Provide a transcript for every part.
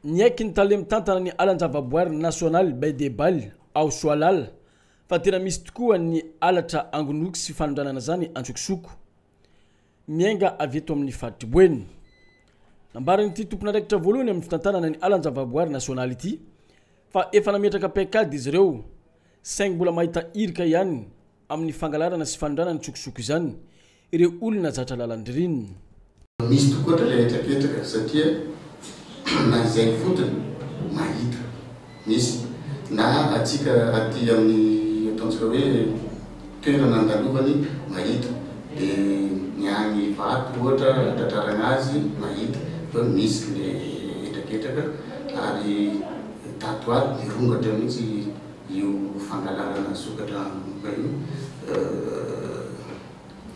Niaiky ny tale mitantana ny alan-javaboary nasionaly Baie des Bales ao Soalala fa tena misy tokoa ny halatra angonoky sy fanondranana izany an-tsokosoko miainga avy eto amin'ny faritr'i Boeny. Nambaran'ity tompon'andraikitra voalohany amin'ny fitantanana ny alan-javaboary nasionaly ity fa efa nametraka paikady izy ireo saingy mbola mahita irika ihany amin'ny fangalarana sy fanondranana an-tsokosoko izany ireo olona zatra lalan-dririnina. Misy tokoa ohatra ilay hetraketraka satria na izay ifotony mahita misy na atsika aty amin'ny ataontsika hoe toerana andalovany mahita dia ny any Ivato ohatra atratrarana azy mahita fa misy le hetraketraka ary tato ato mirongatra mihitsy io fangalarana sokatra angonoka io.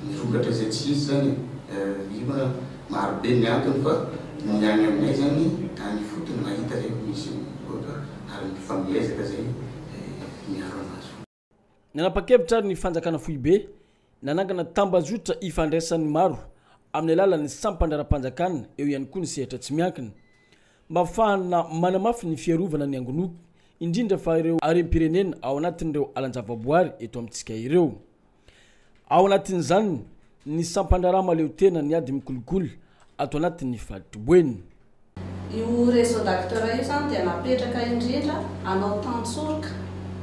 Mirongatra izay tsy izy zany e, io a maro be ny antony fa ny any aminay zany any ifotony mahita zay misy mivoaka ary mifamiezaka zay miaro anazy. Nanapa-kevitra ary ny fanjakana foibe nanangana tambajotra ifandraisan'ny maro amin'ny alalan'ny sampan-draharaham-panjakana eo ihany koa ny sehatra tsy miankina mba hahafahana manamafy ny fiarovana ny angonoky indrindra fa ireo harem-pirenena ao anatin'ireo alan-javaboary eto amintsika ireo. Ao anatin'izany ny sampandraharaha mahaleo tena ny ady mikolikoly ato anatin'ny faritr'i Boeny. Io réseau d'acteurs io izany dia napetraka indrindra hanao tantsoroka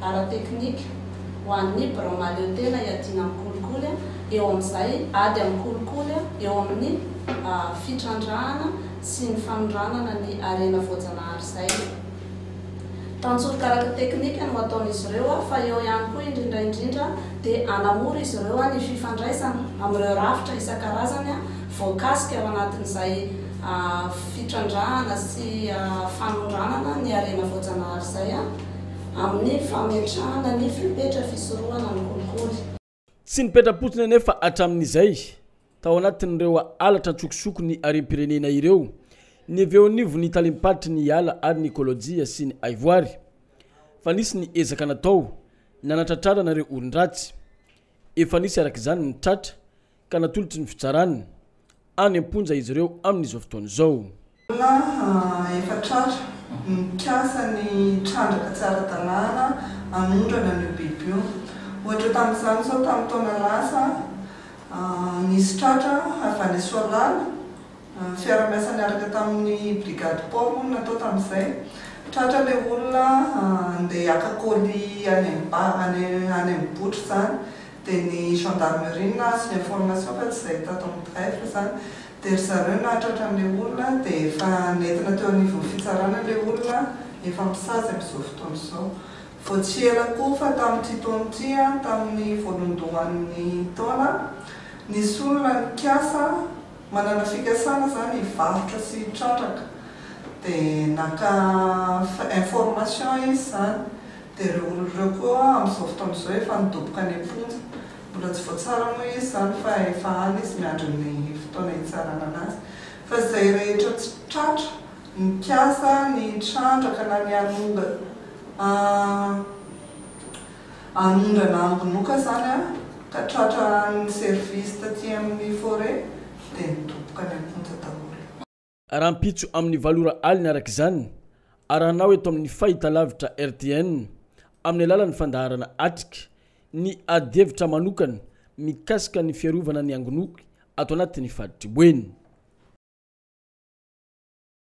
ara-teknika ho an'ny birao mahaleo tena hiadiana amin'ny kolikoly eo amin'izay ady amin'ny kolikoly eo amin'ny fitrandrahana sy ny fanondranana ny harena voajanahary izay. Tantsoroka araka teknika no ataon'izy ireo fa eo ihany koa indrindra indrindra dia hanamora izy ireo ny fifandraisana amin'ireo rafitra isan-karazany voakasika ao anatin'izay fitrandrahana sy fanondranana ny harena voajanahary izay amin'ny fametrahana ny fepetra fisorohana ny kolikoly. Tsy nipetra-potsiny anefa hatramin'izay tao anatin'ireo halatra an-tsokosoko ny harem-pirenena ireo ny avy eo anivon'ny talem-paritry ny ala ary ny ekolojia sy ny haivoary fa nisy ny ezaka natao nanatratrarana ireo olon-dratsy. Efa nisy araka izany ny tratra ka natolotry ny fitsarana. Any am-ponja izy ireo amin'izao fotoana izao. Olona efa tratra nikasa ny hitrandraka tsy ara-dalàna hanondrana an'io biby io. Ohatra tamin'izany izao tamin'ny taona lasa, nisy tratra avy any Soalala, fiara-miasa niaraka tamin'ny brigade port moa no natao tamin'izay. Tratra ilay olona handeha haka colis any any amin'ny botry izany. Dia ny gendarmerie no nahazo ny information fa tsy izay tato amin'ny greffe izany. Dia ry zareo nahatratra an'ilay olona dia efa nentina teo anivon'ny fitsarana ilay olona, efa misazy amin'izao fotoana izao. Vao tsy ela koa fa tamin'ity taona ity, tamin'ny voalondohan'ny taona, nisy olona nikasa, manana fikasana izany hivarotra sy hitrandraka. Dia naka information izy izany. Dia ireo olona ireo koa amin'izao fotoana izao efa nidoboka any am-ponja. Mbola tsy voatsara moa izy izany fa efa any izy miandry ny fotoana hitsarana anazy. Fa izay rehetra tsy tratra nikasa ny hitrandraka na ny hanonga hanondrana angonoka izany ka tratra an'ny service taty amin'ny forêt dia nidoboka any am-ponja daholo. Rahampitso amin'ny valo ora alina araka izany, arahanao eto amin'ny fahitalavitra RTN, amin'ny alalan'ny fandaharana Atrika, ny adihevitra manokana mikasika ny fiarovana ny angonoky ato anatin'ny faritr'i Boeny.